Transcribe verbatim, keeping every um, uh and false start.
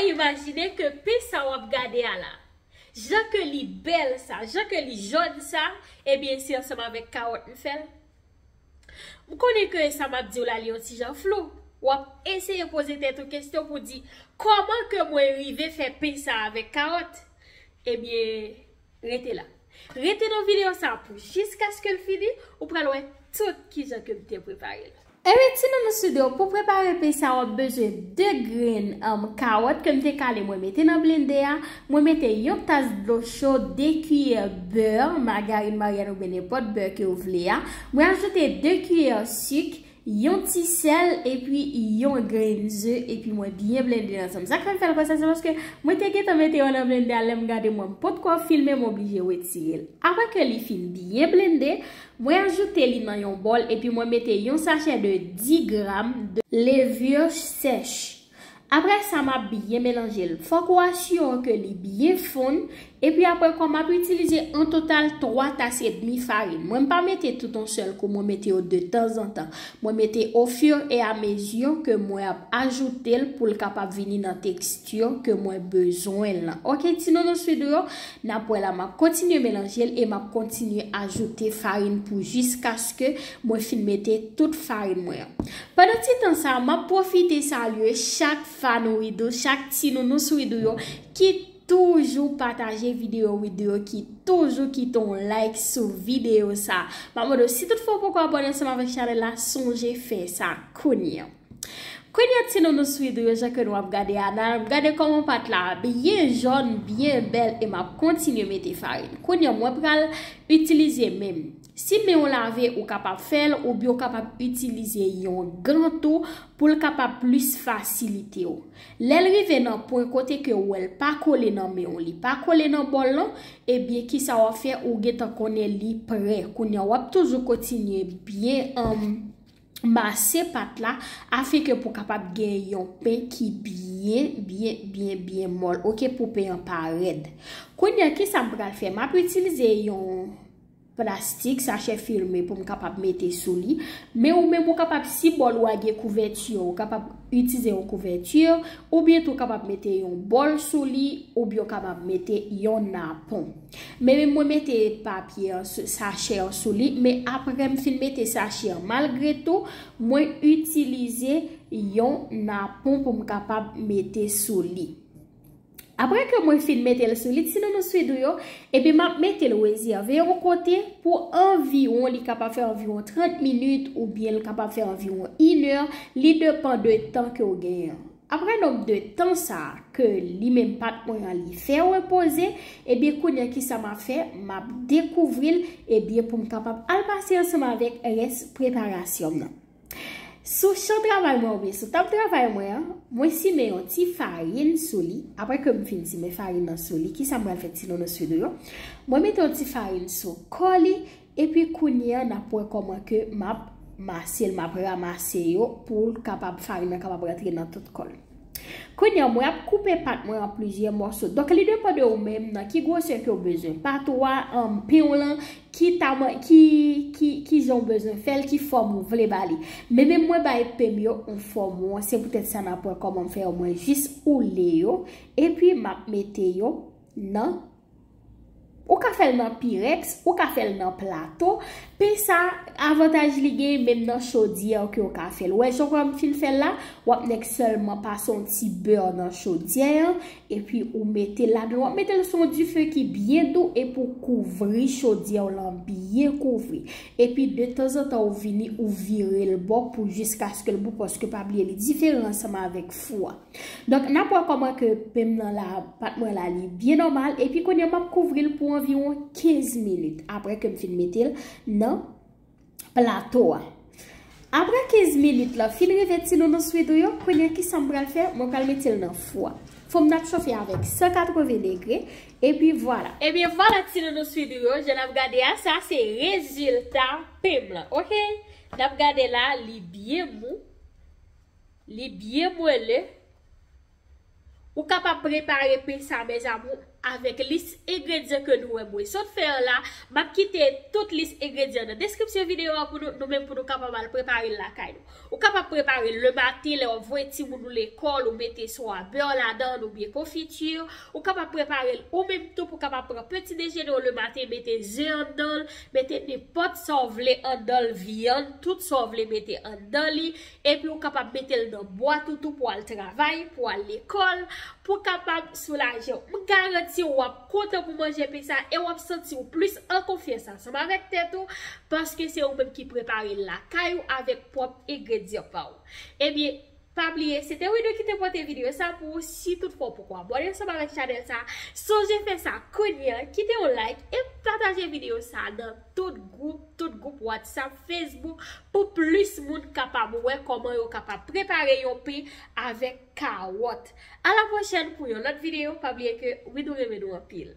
Imajine ke pen sa w ap gade a la, jan ke li bèl sa, jan ke li jòn sa, ebyen se ansanm avèk kawòt m fè l. M konnen ke sa m ap di w la li yon ti jan flou. W ap eseye poze tèt ou kesyon pou di, kòman ke mwen rive fè pen sa avèk kawòt? Ebyen, rete la. Rete nan videyo sa pou jiskaske l fini, ou pral wè tout kijan ke m te prepare l. Ebyen, ti nounou Swido, pou prepare pen sa, w ap bezwen de grenn, um, kawòt ke m te kale, mwen mete nan blende a. Mwen mete yon tas dlo cho, de kiyè bè, magarine, maryèn oubyen nenpòt bè ke w vle a. Mwen ajoute de kiyè sik, yon ti sèl, epi yon grenn ze, epi mwen byen blende l ansanm. Sa k fè m fè l konsa, se paske mwen te gentan mete yo nan blende a, lè m gade mwen, m potko filme, m oblije retire l. Apre ke li fin byen blende, mwen ajoute li nan yon bòl, epi mwen mete yon sachè de dis gram de levure sèch. Apre sa, m ap byen melanje l. Fòk ou asire w ke li byen fonn. Epi apre, kòm m ap itilize an total twa tas edmi farin. Mwen m pa mete tout yon sèl kou, mwen mete yo de tanzantan. Mwen mete au fur et à mesure ke mwen ap ajoute l pou l kapab vini nan teksti ke mwen bezwen l lan. Oke, ti nounou Swido yo, n ap wè la, m ap kontinye melanje l e m ap kontinye ajoute farin pou jiskaske mwen fin mete tout farin mwen an. Pandan ti tan sa, m ap pwofite salye chak fan Widoo, chak ti nounou Widoo yo ki toujou pataje videyo Widoo yo, ki toujou kite yon like sou videyo sa. M ap mande w, si toutfwa w poko abòne ansanm avèk chanèl la, sonje fè sa kounye a. Kounye a ti nounou Widoo yo, jan ke nou ap gade a, n ap gade kòman pat la byen jòn, byen bèl, e m ap kontinye mete farin. Kounye a, mwen pral itilize men m. Si men w lave, ou kapab fè l, oubyen w kapab itilize yon gan tou pou l kapab plis fasilite w. Lè l rive nan pwen kote ke w wè l pa kole nan men w, li pa kole nan bòl lan, ebyen, kisa w ap fè? Ou gentan konnen li prè. Kounye a, w ap toujou kontinye byen, um, mase pat la, afin ke pou kapab gen yon pen ki byen, byen, byen, byen mòl, oke, pou pen an pa rèd. Kounye a, kisa m pral fè? M ap itilize yon plastik, sachè filme pou m kapab mete sou li. Men ou menm ou kapab, si bòl ou a gen kouvèti, ou kapab itilize yon kouvèti, oubyen tou kapab mete yon bòl sou li, oubyen ou kapab mete yon napon. Men, men mwen mete papye an sou, sachè an sou li, men apre m fin mete sachè an, malgre tou, mwen itilize yon napon pou m kapab mete sou li. Apre ke mwen fin mete l sou li, ti nounou Widoo yo, epi m ap mete l rezève yon kote pou anviwon, li kapab fè anviwon trant minit oubyen li kapab fè anviwon inè, li depann de tan ke w genyen an. Apre nonb de tan sa a ke li menm pat mwen an li fè repoze, ebyen kounye a kisa m ap fè? M ap dekouvri l, ebyen pou m kapab al pase ansanm avèk rès preparasyon m nan. Sou chan travay mwen oubyen sou tab travay mwen an, mwen simen yon ti farin sou li. Apre ke m fin simen farin nan sou li, kisa m pral fè ti nounou Widoo yo? Mwen mete yon ti farin sou kò li, epi kounye a n ap wè kòman ke m ap mase l, m ap ramase yo pou l kapab, farin nan kapab rantre nan tout kò l. Kounye a, mwen ap koupe pat mwen an plizyè mòso. Donk, li depann de ou menm nan ki gwosè ke w bezwen. Pat ou a, um, pen w lan, ki tama-, ki, ki, ki jan w bezwen fè l, ki fòm ou vle ba li. Men menm mwen bay pen m yo yon fòm won, se poutèt sa n ap wè kòman m fè yo, mwen jis oule yo, epi m ap mete yo nan, ou ka fè l nan pirèks, ou ka fè l nan plato. Pen sa, avantaj li gen, menm nan chodyè ke w ka fè l. Ou wè jan kòm m fin fè l la, w ap nèk sèlman pase yon ti bè nan chodyè an, epi ou mete l ladan l. W ap mete l sou yon dife ki byen dou, epi w kouvri chodyè w lan byen kouvri. Epi de tanzantan ou vini, ou vire l bò pou jiskaske l bon, paske pa bliye li diferan ansanm avèk fou a. Donk, n ap wè kòman ke pen m nan la, pat mwen la, li byen nòmal. Epi kounye a, m ap kouvri l pou anviwon kenz minit. Apre ke m fin mete l nan plato a. Apre kenz minit la fin rive ti nounou Widoo yo, kounye a kisa m pral fè? Mwen pral mete l nan fou a. Fou m nan ap chofe avèk san katreven degre. Epi vwala. Ebyen vwala ti nounou Widoo yo, jan n ap gade a, sa se rezilta pen m lan, oke? N ap gade la, li byen mou. Li byen mwele. Ou kapab prepare pen sa, mes amours, Avèk lis engredyan ke nou wè mwen sot fè an la, m ap kite tout lis engredyan nan deskripsyon videyo a pou nou, nou menm pou nou kapab al prepare l lakay nou. Ou kapab prepare l lematen lè w ap voye timoun ou lekòl, ou mete swa bè ladan l oubyen konfiti. Ou kapab prepare l ou menm tou pou kapab pran peti dejene w lematen, mete ze anndan l, mete nenpòt sa w vle anndan l, vyann, tout sa w vle mete anndan li. Epi ou kapab mete l nan bwat ou tou pou al travay, pou al lekòl, pou kapab soulaje w. M garanti w, w ap kontan pou manje epi sa e w ap santi w plis an konfyans ansanm avèk tèt ou, paske se ou menm ki prepare l lakay ou avèk pwòp engredyan pa w. Ebyen, pa bliye, se te Widoo ki te pote videyo sa pou ou. Si toutfwa w poko abòne ansanm avèk chanèl sa, sonje fè sa kounye a, kite yon like e pataje videyo sa nan tout gwoup, tout gwoup WhatsApp, Facebook, pou plis moun kapab wè kòman yo kapab prepare yon pen avèk kawòt. A la pwochèn pou yon lòt videyo. Pa bliye ke Widoo renmen nou anpil.